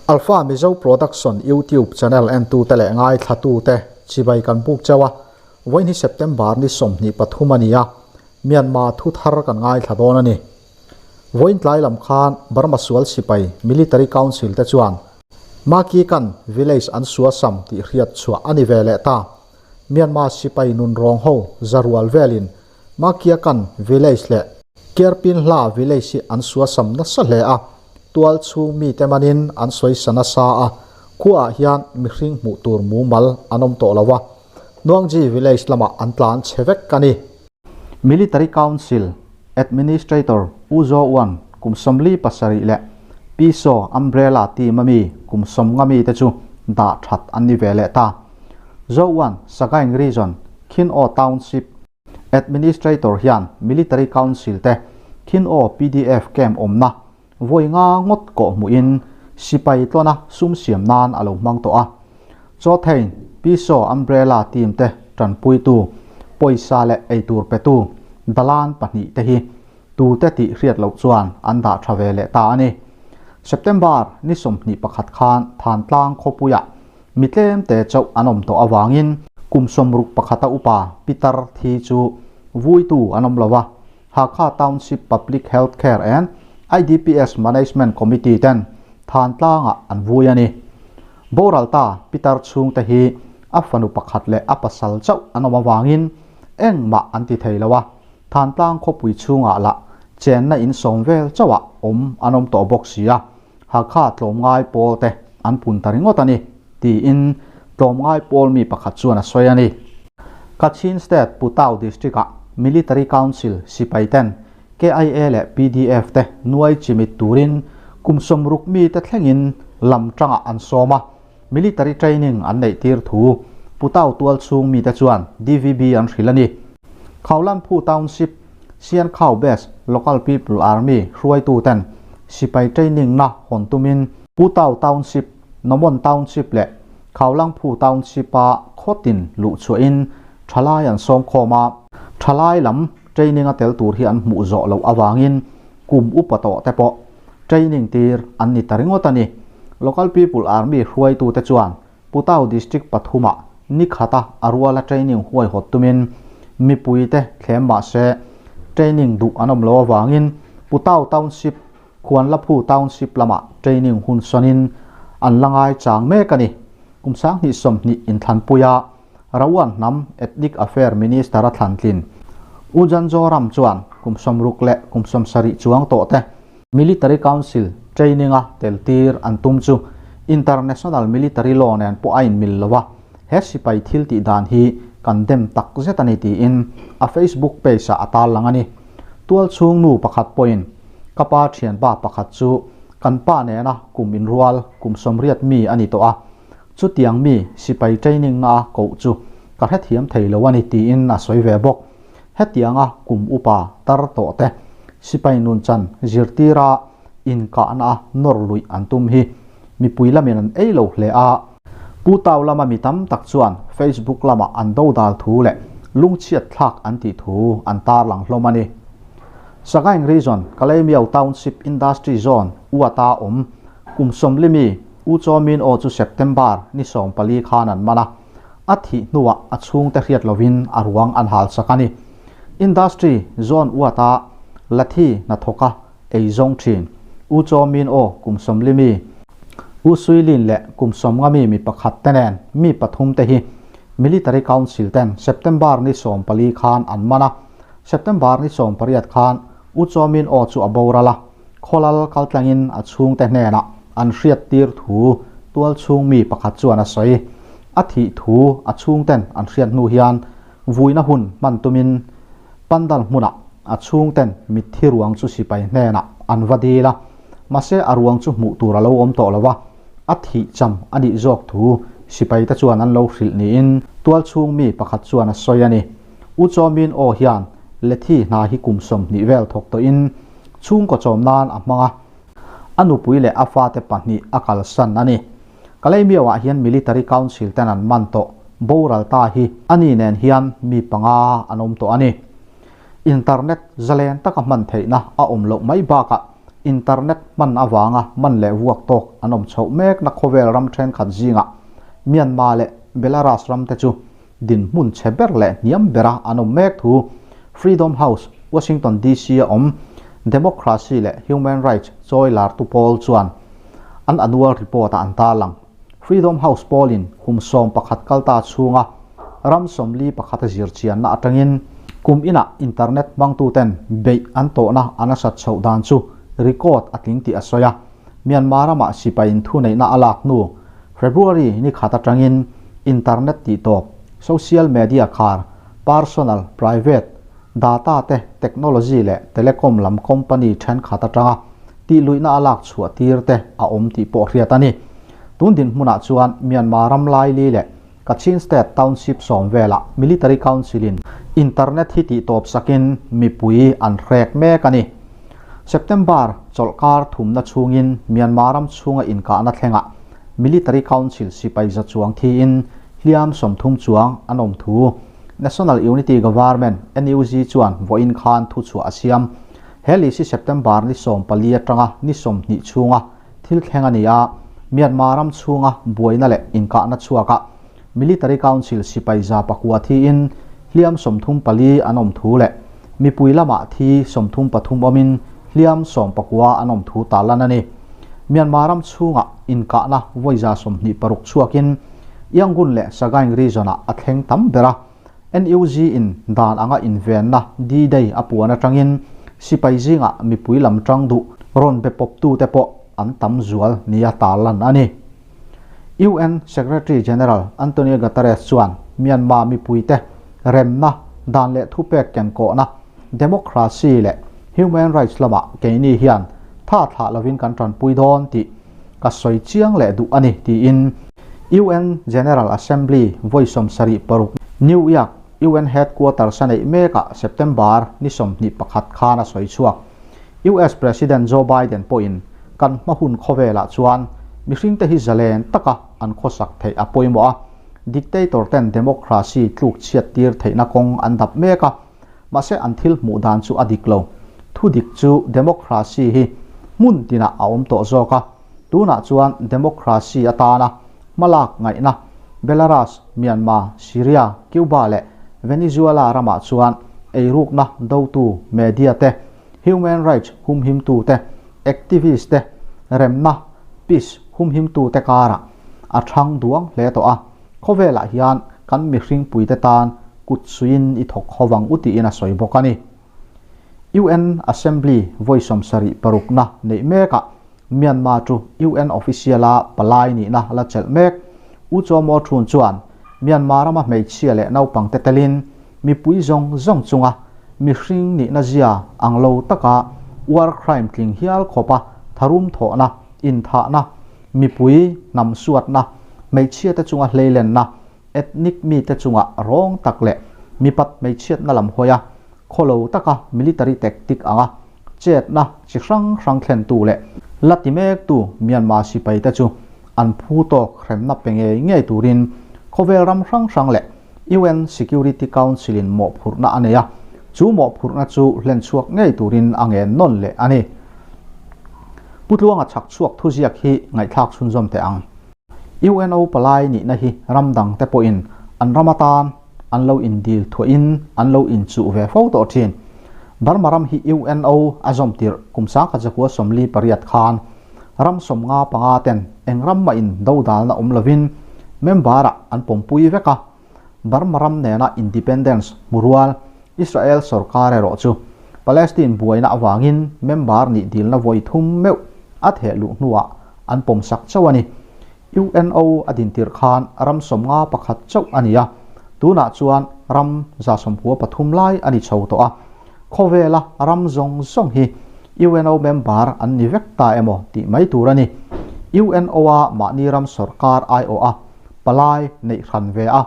Alpha Mizo Production YouTube channel entute leh ngaithlatute chibai kan buk chauh a, vawiin hi September ni 23 a ni a, Myanmar thu thar kan ngaithla dawn a ni. Vawiin tlai lam khan Burma sual sipai Military Council te chuan Makikan village an suasam tih hriat chhuah a ni ve leh ta. Myanmar sipai nunrawng ho zarual velin Makiakan village leh Kerpinhla village hi an suasam nasa hle a, tual chhung mite manin an sawisa nasa a, khuaah hian mihring hmuh tur mumal an awm tawh lo a, Nuangji village lamah an tlan chhe vek a ni. Military Council Administrator U Zaw Uan kum 47 leh Pi Saw Umbrella team a mi kum 50 mite chu dah that an ni ve leh ta. Zaw Uan Sagaing Region Khin Oo Township Administrator hian Military Council te Khin Oo pdf camp awmna vawi nga ngawt kawh hmuhin sipai tlawna sum siam nan a lo hmang tawh a. Chaw thein Pi Saw Umbrella team te tanpuitu, pawisa leh eitur petu dalan pahnih te hi tute tih hriat loh chuan an dah tha ve leh ta a ni. September ni 21 khan Thantlang khawpuiah Mi tlem te chauh an awm tawh avangin kum 61 a upa Peter thi chu vuitu an awm lo a, Hakha Township Public Health Care and IDPS Management Committee ten Thantlangah an vui a ni. Boral ta Peter chhungte hi a fanu pakhat leh a pasal chauh an awm avangin engmah an ti thei lo a, Thantlang khawpui chhungah lah chenna in sawm vel chauhah awm an awm tawh bawk si a. Hakha tlawmngai pawl te an pun ta ringawt a ni, tiin tlawmngai pawl mi pakhat chuan a sawi a ni. Kachin State Putao District-ah Military Council sipai ten KIA leh pdf te nuai chimit turin kum 60 mi te thlengin lam tangah an sawm a, military training an neih tir thu Putao tual chhung mite chuan DVB an hrilh a ni. Khaulanphu Township Siankhau Base Local People Army hruaitu ten sipai training na hawn tumin Putao Township, Nomon Township leh Khaulangphu Township a khawtin luh chhuahin thalai an sawm khawm a, thalai lam training a tel tur hi an hmuh zawh loh avangin kum upa tawh te pawh training tir an ni ta ringawt a ni. Local People Army hruaitu te chuan Putao District pathumah ni khata a ruala training huaihawt tumin mipuite thlem mah se training duh an awm lo avangin Putao Township, Khuanlaphu Township lamah training hun sawnin an la ngai chang mek a ni. Kum 2020 inthlanpuia Rawan hnam Ethnic Affair Minister a thlantlin U Janjoram chuan kum 60 leh kum 70 chuang tawh te Military Council training-a tel tir an tum chu International Military Law nen pawh a inmil lo a, he sipai thil tih dan hi kan dem tak zet a ni tiin a Facebook page-ah a tarlang a ni. Tual chhung nu pakhat pawhin, Ka pa thianpa pakhat chu kan pa nena kum inrual kum 80 mi a ni tawh a, chutiang mi sipai training na a koh chu ka hrethiam thei lo a ni tiin a sawi ve bawk. Hetianga kum upa tar tawh te sipai nun chan zirtira inkahna a nawr luih an tum hi mipui lamin an ei lo hle a. Pu Tau lama mi tam tak chuan Facebook lamah an dodal thu leh lungchhiat thlak an tih thu an tarlang hlawm a ni. Sagaing Region, Kalaymyo Township Industry Zone, Uata awm kum 40 mi U Chaw Min Aw chu September ni 14 khan an man a. A thih hnuah a chhungte hriat lovin a ruang an hal sak a ni. Industry zone uata Lathi hnathawka ei zawng thin U Chaw Min Aw kum 40 mi, U Sui Lin leh kum 50 mi mi pakhat te nen mi pathum te hi Military Council ten September ni 14 khan an man a. September ni 18 khan U Chaw Min Aw chu a boral a, khawlal kaltlangin a chhungte hnenah an hriat tir thu tual chhung mi pakhat chuan a sawi. A thih thu a chhungten an hriat hnu hian vuina hun hman tumin pandal hmunah a chhungten mitthi ruang chu sipai hnenah an va dil a, mahse a ruang chu hmuh tur a lo awm tawh lo a, a thih cham a nih zawk thu sipaite chuan an lo hrilh niin tual chhung mi pakhat chuan a sawi a ni. U Chaw Min Aw hian Lethi hna hi kum 20 vel thawk tawhin chhungkaw chawm nan a hmang a, a nupui leh a fate pahnih a kalsan a ni. Kalaymyo-ah hian Military Council ten an man tawh boral ta hi a ni nen hian mi panga an awm tawh a ni. Internet zalen taka hman theihna a awm loh mai bakah Internet hman avanga man leh vuak tawk an awm chhoh mekna khawvel ram thenkhat zingah Myanmar leh Belarus ram te chu dinhmun chhe ber leh hniam bera an awm mek thu Freedom House, Washington DC a awm Democracy leh Human Rights chawi lartu pawl chuan an annual report-ah an tarlang. Freedom House pawlin kum 11 kalta chhunga ram 41 a zirchianna atangin kum inah internet hmangtuten beih an tawhna a nasat chhoh dan chu record a tling tih a sawi a. Myanmar ramah sipaiin thuneihna a lak hnu February ni khat atangin internet tihtawp, social media khar, personal, private, data te, technology leh telecom lam company thenkhat atanga tihluihna a lak chhuah tir te a awm tih pawh hriat a ni. Tun dinhmunah chuan Myanmar ram laili leh Kachin State township sawm velah Military Council in internet hi tihtawp sakin mipui an hrek mek a ni. September chawlhkar thumna chhungin Myanmar ram chhunga inkahna thlengah Military Council sipai za chuang thiin hliam 30 chuang an awm thu National Unity Government, NUG, chuan vawiin khan thuchhuah a siam. He lisi September ni 14 atanga ni 20 chhunga thil thleng a ni a, Myanmar ram chhunga buaina leh inkahna chhuakah Military Council sipai 109 thiin hliam 34 an awm thu leh mipui lamah thi 33 awmin hliam 19 an awm thu tarlan a ni. Myanmar ram chhunga inkahna vawi 26 chhuakin Yangon leh Sagaing region-ah a thleng tam ber a, NUG in dan anga invenna D-Day a puan atangin sipai zingah mipui lam tang duh rawn be pawptute pawh an tam zual nia tarlan a ni. UN Secretary General Antonio Guterres chuan Myanmar mipuite remna, dan leh thupek kenkawhna, democracy leh human rights lamah keini hian tha thlah lovin kan tanpui dawn tih ka sawi chiang leh duh a ni tiin UN General Assembly vawi 76 New York UN Headquarters a neih mekah September ni 21 khan a sawi chhuak. US President Joe Biden pawhin kan hma hun khawvelah chuan mihringte hi zalen taka an khawsak theih a pawimawh a, dictator ten democracy tluk chhiat tir theihna kawng an dap mek a, mahse an thil hmuh dan chu a dik lo. Thu dik chu democracy hi hmun tinah a awm tawh zawk a, tunah chuan democracy atana hmalak ngaihna Belarus, Myanmar, Syria, Cuba leh Venezuela ramah chuan eirukna dotu media te, human rights humhimtu te, activist te, remna, peace, humhimtu te karah a thang duang hle tawh a. Khawvelah hian kan mihringpuite tan kut suiin i thawk hovang u tiin a sawi bawk a ni. UN Assembly vawi 76na neih mekah Myanmar chu UN official-a palai nihna la chelh mek. U Chaw Maw Thun chuan Myanmar rama hmeichhia leh naupangte telin mipui zawng zawng chunga mihring nihna zia ang lo taka war crime tling hial khawpa tharum thawhna, inthahna, mipui hnam suatna, hmeichhiate chunga hleilenna, ethnic mite chunga rawng tak leh mipat hmeichhiatna lam hawia khawlo taka military tactic anga chetna chi hrang hrang thlentu leh la ti mektu Myanmar sipaite chu an phu tawk hremna pe ngei ngei turin khawvel ram hrang hrang leh UN Security Council in mawhphurhna a nei a, chu mawhphurhna chu hlen chhuak ngei turin a ngen nawn leh a ni. Pu Tluanga chhak chhuak thuziak hi ngaihthlak chhunzawm teh ang. UNO palai nihna hi ram dangte pawhin an ram atan an lo indil thuahin an lo inchuh ve fo tawh thin. Burma ram hi UNO a zawm tirh kum 1948 khan ram 55 ten eng ram mah in dodalna awm lovin member-ah an pawmpui vek a. Burma ram nena independence hmu rual Israel sorkar erawh chu Palestine buaina avangin member nih dilna vawi thum meuh a theh luh hnuah an pawmsak chauh a ni. UNO a dintirh khan ram 51 chauh a ni a, tunah chuan ram 193 lai a ni chho tawh a. Khawvela ram zawng zawng hi UNO member an ni vek ta emaw tih mai tur a ni. UNO-a mahni ram sorkar aiawh a, palai neih hran ve a,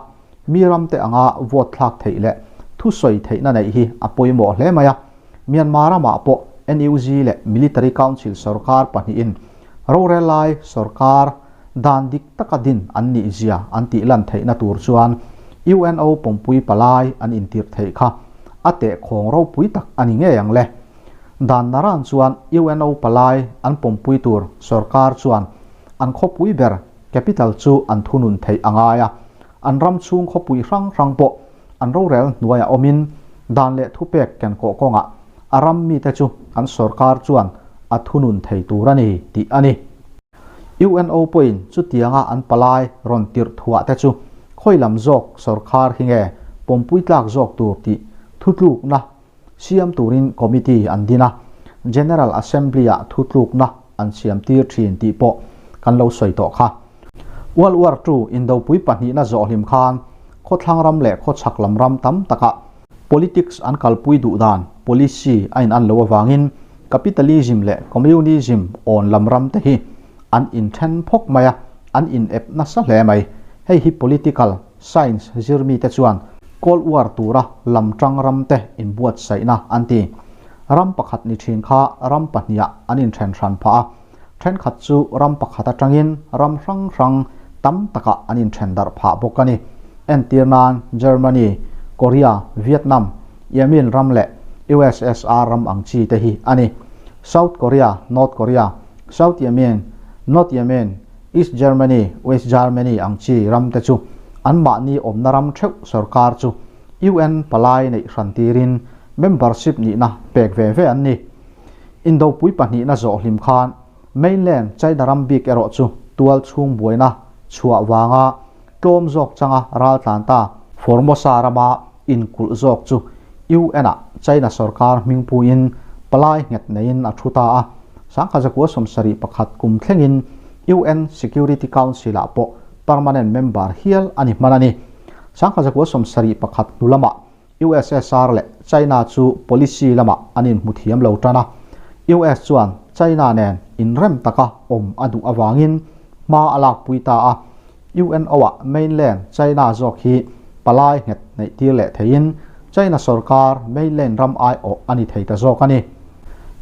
mi ramte anga vote thlak theih leh thusawi theihna neih hi a pawimawh hle mai a. Myanmar ramah pawh NUG leh Military Council sorkar pahnihin rorel lai sorkar dan dik taka din an nih zia an tih lan theihna tur chuan UNO pawmpui palai an intirh theih kha a tehkhawng ropui tak a ni ngei ang le. Dan naran chuan UNO palai an pawmpui tur sorkar chuan an khawpui ber capital chu an thunun theih a ngai a, an ram chhung khawpui hrang hrang pawh an rorel hnuaiah awmin dan leh thupek ken kawh kawngah a ram mite chu an sorkar chuan a thunun thei tur a ni tih a ni. UNO pawhin chutianga an palai rawn tirh thuah te chu khawi lam zawk sorkar hi nge pawmpui tlak zawk tur tih thutlukna siam turin committee an din a, General Assembly-ah thutlukna an siam tir thin tih pawh kan lo sawi tawh kha. World War Two indopui pahnihna zawh hlim khan khawthlang ram leh khawchhak lam ram tam takah politics an kalpui duh dan, policy, a in an lo avangin capitalism leh communism awn lam ram te hi an inthen phawk mai a, an in-ep nasa hle mai. Hei hi political Science zirmite chuan Cold War tura lam tang ramte inbuatsaihna an ti. Ram pakhat ni thin kha ram pahniha an inthen hran phah a, thenkhat chu ram pakhat atangin ram hrang hrang tam takah an inthen darh phah bawk a ni. Entir nan Germany, Korea, Vietnam, Yemen ram leh USSR ram ang chi te hi a ni. South Korea, North Korea, South Yemen, North Yemen, East Germany, West Germany ang chi ram te chu anmahni awmna ram theuh sorkar chu UN palai neih hran tirin membership nihna pek ve ve an ni. Indopui pahnihna zawh hlim khan mainland China ram bik erawh chu tual chhung buaina chhuah vanga tlawm zawk changa ral tlan ta. Formosa rama inkulh zawk chu UN-ah China sorkar hmingpuiin palai nghet neiin a thu ta a, Sangkhaza 71 kum thlengin UN Security Council-ah pawh permanent member hial a ni hman a ni. Sangkhaza 71 hnu lamah USSR leh China chu policy lamah an inhmu thiam lo tan a, US chuan China nen inrem taka awm a duh avangin hma a lakpui ta a, UNO-ah mainland China zawk hi palai nghet neih tir leh theiin China sorkar mainland ram aiawh a ni thei ta zawk a ni.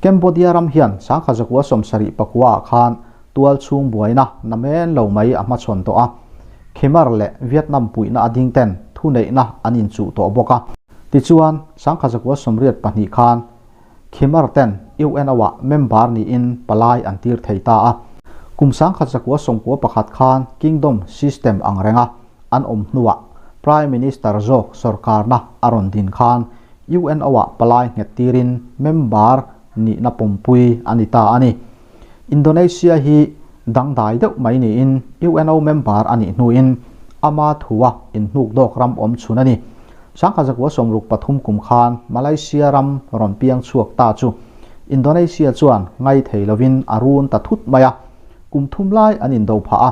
Cambodia ram hian 1979 ah khan tual chhung buaina namen lo mai a hmachhawn tawh a, Khmer leh Vietnam puihna a ding ten thuneihna an inchuh tawh bawk a. Tichuan, 1982 khan Khmer ten UNO-ah member niin palai an tir thei ta a. Kum 1991 khan Kingdom system ang renga an awm hnuah Prime Minister zawk sorkarna a rawn din khan UNO-ah palai nghet tirin member nihna pawmpui a ni ta a ni. Indonesia hi dangdai deuh mai niin UNO member a nih hnuin ama thua inhnukdawk ram awm chhun a ni. 1963 kum khan Malaysia ram rawn piang chhuak ta chu Indonesia chuan ngai thei lovin a run ta thut mai a, kum thum lai an indo phah a.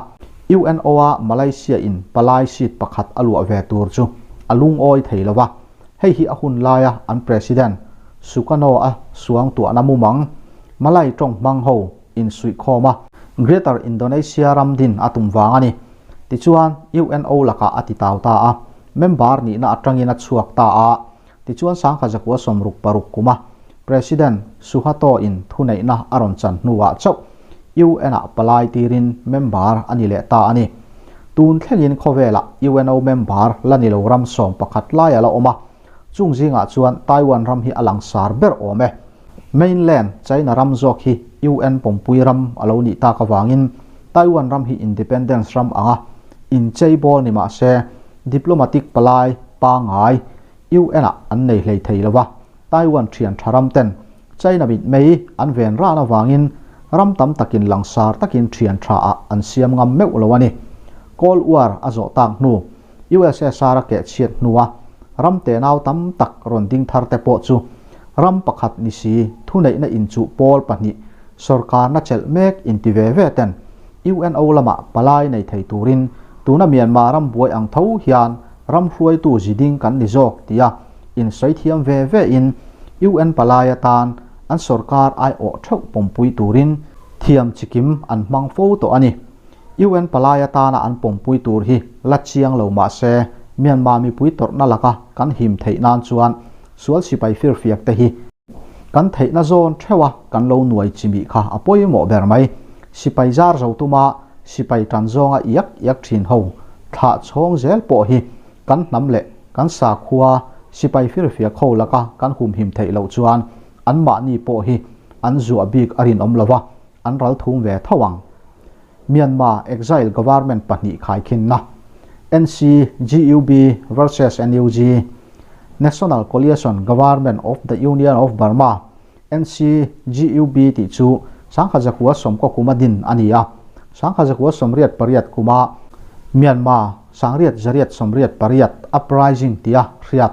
UNO-a Malaysia in palai seat pakhat a luah ve tur chu a lungawi thei lo va, hei hi a hun laia an President Sukarno-a suangtuahna mumang Malay tawng hmang ho insuihkhawm a, Greater Indonesia ram din a tum vang a ni. Tichuan, UNO lakah a titau ta a, member nihna atangin a chhuak ta a. Tichuan 1966 kuma President Suharto-in thuneihna a rawn chan hnuah chauh UN-ah palai tirin member a ni leh ta a ni. Tun thlengin khawvelah UNO member la ni lo ram 11 lai a la awm a, chung zingah chuan Taiwan ram hi a langsar ber awm e. Mainland China ram zawk hi UN pawmpui ram a lo nih tak avangin Taiwan ram hi independence ram anga incheibawl ni mah se diplomatic palai pangai UN-ah an nei hlei thei lo va, Taiwan thian tha ram ten China mit mei an ven ran avangin ram tam takin langsar takin thian tha ah an siam ngam meuh lo a ni. Cold War a zawh tak hnu USSR a keh chhiat hnua ram tenau tam tak rawn ding thar te pawh chu ram pakhat ni si thuneihna inchuh pawl pahnih sorkarna chelh mek inti ve ve ten UNO lamah palai nei thei turin tuna Myanmar ram buai ang tho hian ram hruaitu ziding kan ni zawk tia insawi thiam ve ve in UN palai atan an sorkar aiawh theuh pawmpui turin thiam chikim an hmang fo tawh a ni. UN palai atana an pawmpui tur hi la chiang lo mah se Myanmar mipui tawrhna laka kan him theih nan chuan sual sipai firfiak te hi kan theihna zawn theuha kan lo nuai chimih kha a pawimawh ber mai. Sipai zar zo tuma sipai tan zawnga iak iak thin ho thlah chhawng zel pawh hi kan hnam leh kan sakhua sipai firfiak ho laka kan humhim theih loh chuan Anmahni pawh hi an zuah bik a rinawm lo a, an ral thum ve tho ang. Myanmar exile government pahnih khaikhinna, NCGUB versus NUG, National Coalition Government of the Union of Burma, NCGUB, tih chu Sangkhazakhua sawmkaw kuma din a ni a. Sangkhazakhua 88 kuma Myanmar 1888 uprising tia hriat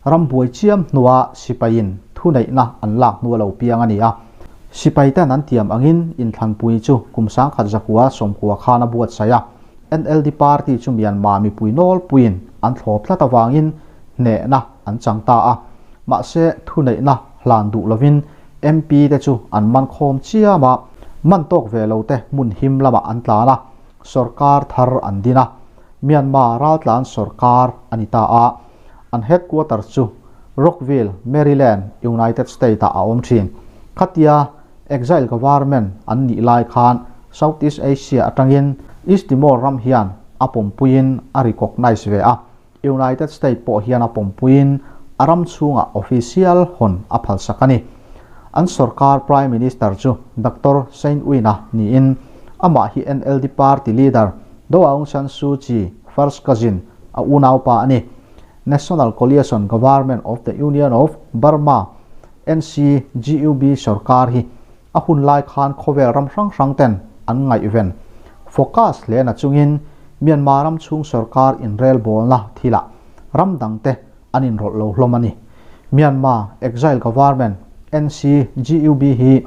Rambuai chiam hnua sipaiin thuneihna an lak hnu a lo piang a ni a. Sipaiten an tiam angin inthlanpui chu kum 1990 khan a buatsaih a. NLD party chu Myanmar mipui nawlpuiin an thlawp tlat avangin hnehna an chang ta a. Mahse, thuneihna hlan duh lovin MP te chu an man khawm chiam a, man tawk ve lo te hmun him lamah an tlan a, sorkar thar an din a. Myanmar raltlan sorkar a ni ta a. An headquarters chu Rockville, Maryland, United States-ah a awm thin. Khatia exile government an nih lai khan Southeast Asia atangin East Timor ram hian a pawmpuiin a recognise ve a, United States pawh hian a pawmpuiin a ram chhungah official hawn a phalsak a ni. An sorkar Prime Minister chu Doctor Sein Win-a niin amah hi NLD party leader Daw Aung San Suu Kyi first cousin a unaupa a ni. National Coalition Government of the Union of Burma, NCGUB, sorkar hi a hun lai khan khawvel ram hrang hrang ten an ngaihven focus hle na chungin Myanmar ram chhung sorkar inrelbawlna thilah ram dangte an inrawlh lo hlawm a ni. Myanmar Exile Government, NCGUB, hi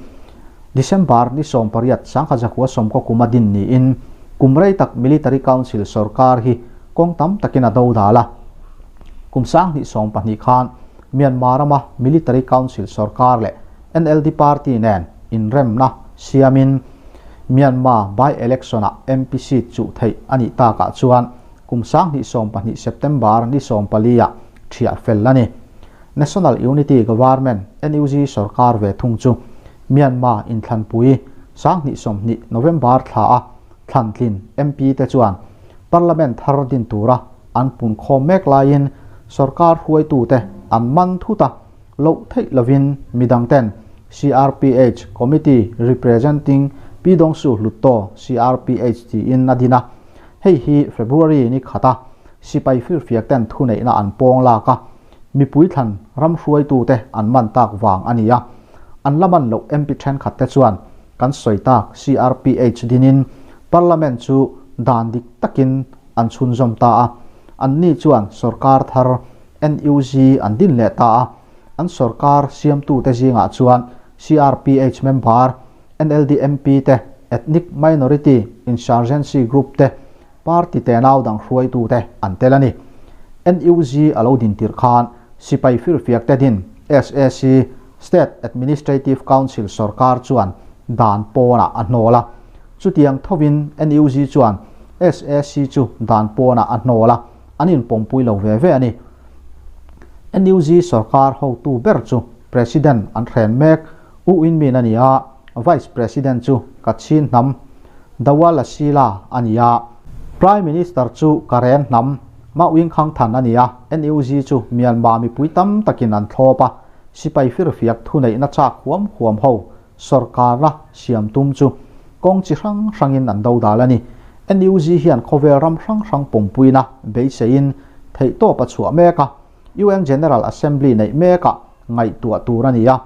December ni 18 1990 kuma din niin kum rei tak Military Council sorkar hi kawng tam takin a do dal a. Kum 2012 khan Myanmar rama Military Council sorkar leh NLD party nen inremna siamin Myanmar by-election-ah MP seat chuh theih a nih takah chuan Kum 2012 September ni 14 ah thiah fel a ni. National Unity Government, NUG, sorkar ve thung chu Myanmar inthlanpui 2020 November thla a thlantlin MP te chuan Parliament thar din tura an punkhawm mek laiin sorkar hruaitute an man thut a, loh theih lovin midang ten CRPH, Committee Representing Pyidaungsu Hluttaw, CRPH, tiin a din a. Hei hi February ni khata sipai firfiak ten thuneihna an pawng lak a, mipui thlan ram hruaitute an man tak vang a ni a. An la man loh MP thenkhat te chuan kan sawi tak CRPH dinin Parliament chu dan dik takin an chhunzawm ta a. Anni chuan sorkar thar NUG an din leh ta a. An sorkar siamtute zingah chuan CRPH member NLD MP te, Ethnic Minority Insurgency Group te, party tenau dang hruaitu te an tel a ni. NUG a lo din tirh khan sipai firfiak te din SAC, State Administrative Council sorkar chuan dan pawnah a hnawl a. Chutiang thovin NUG chuan SAC chu dan pawnah a hnawl a, an inpawmpui lo ve ve a ni. NUG sorkar hotu ber chu President an hren mek. U Win Myint a ni a, Vice President chu Kachin hnam Dawa Lasila a ni a, Prime Minister chu Karen hnam Ma Wing Khang Than a ni a, NUG chu Myanmar mipui tam takin an thlawp a, sipai firfiak thuneihna chak huam huam ho sorkarna siam tum chu kawng chi hrang hrangin an dodal a ni. NUG hian khawvel ram hrang hrang pawmpuina beiseiin theihtawp a chhuah mek a, UN General Assembly neih mekah ngaihtuah tur a ni a.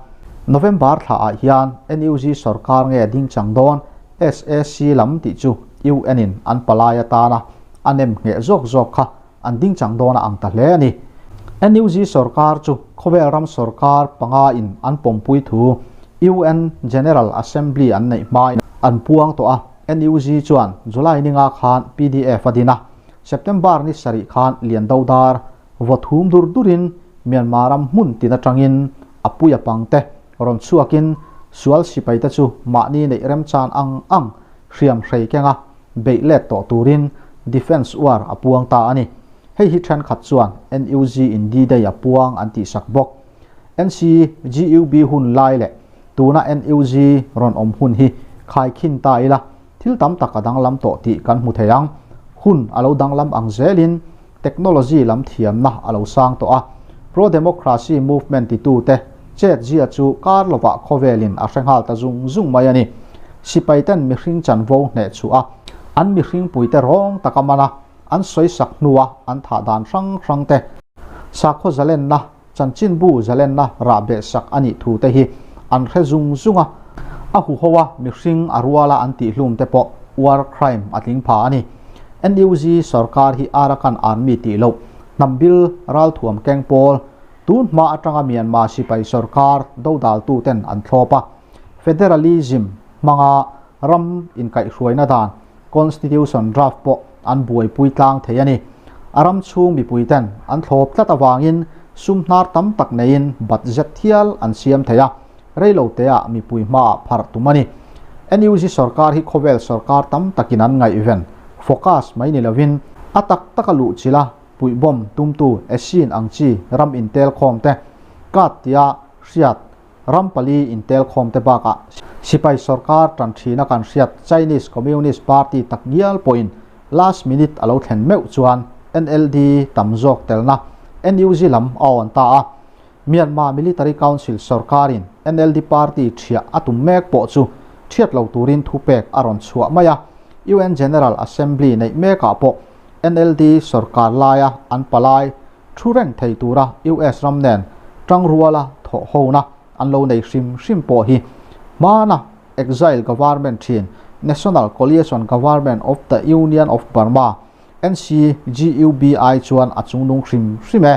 November thlaah hian NUG sorkar nge ding chang dawn SAC lam tih chu UN in an palai atana a nem ngheh zawk zawk kha an ding chang dawn a ang ta hle a ni. NUG sorkar chu khawvel ram sorkar panga in an pawmpui thu UN General Assembly an neih hmain an puang tawh a. NUG chuan July ninga khan PDF a din a. September ni sarih khan Liandodar vaw thum dur durin Myanmar ram hmun tin atangin a puia pangte rawn chhuakin sual sipaite chu mahni neih remchan ang ang hriam hrei kenga beih let tawh turin Defence War a puang ta a ni. Hei hi thenkhat chuan NUG in D-Day a puang an tihsak bawk. NCGUB hun lai leh tuna NUG rawn awm hun hi khaikhin ta ila Thil tam tak a danglam tawh tih kan hmu thei ang. Hun a lo danglam ang zelin technology lam thiamna a lo sang tawh a. Pro-democracy movement titute Chet zia chu kar lovah khawvelin a hre nghal ta zung zung mai a ni. Sipai ten mihring chanvo hneh chhuah a, an mihring puite rawng taka man a, an sawi sak hnua an thah dan hrang hrang te, sakhaw zalenna, chanchinbu zalenna rah beh sak a nih thu te hi an hre zung zung a, a huho a mihring a ruala an tihhlum te pawh war crime a tling pha a ni. NUG sorkar hi Arakan Army tih loh, hnam bil ralthuam keng pawl, Tun hma atanga Myanmar sipai sorkar dodaltuten an thlawp a, federalism hmanga ram inkaihhruaina dan, constitution draft pawh an buaipui tlang thei a ni. A ram chhung mipuiten an thlawp tlat avangin sum hnar tam tak neiin budget thial an siam thei a, reiloteah mipui hmaah pharh tum a ni. NUG sorkar hi khawvel sorkar tam takin an ngaihven, focus, mai ni lovin a tak taka luhchilh a, Puihbawm tumtu Esin ang chi ram intelkhawm te, Kat tia hriat ram pali intelkhawm te bakah sipai sorkar tan thina kan hriat Chinese Communist Party tak ngial pawhin last minute a lo thlen meuh chuan NLD tam zawk telna NUG lam a awn ta a. Myanmar Military Council sorkarin NLD party thiah a tum mek pawh chu thiat lo turin thupek a rawn chhuah mai a, UN General Assembly neih mekah pawh NLD sorkar laia an palai thu reng thei tura US ram nen tangruala thawh hona an lo nei hrim hrim pawh hi hmana exile government thin National Coalition Government of the Union of Burma, NCGUB, ai chuan a chungnung hrim hrim e.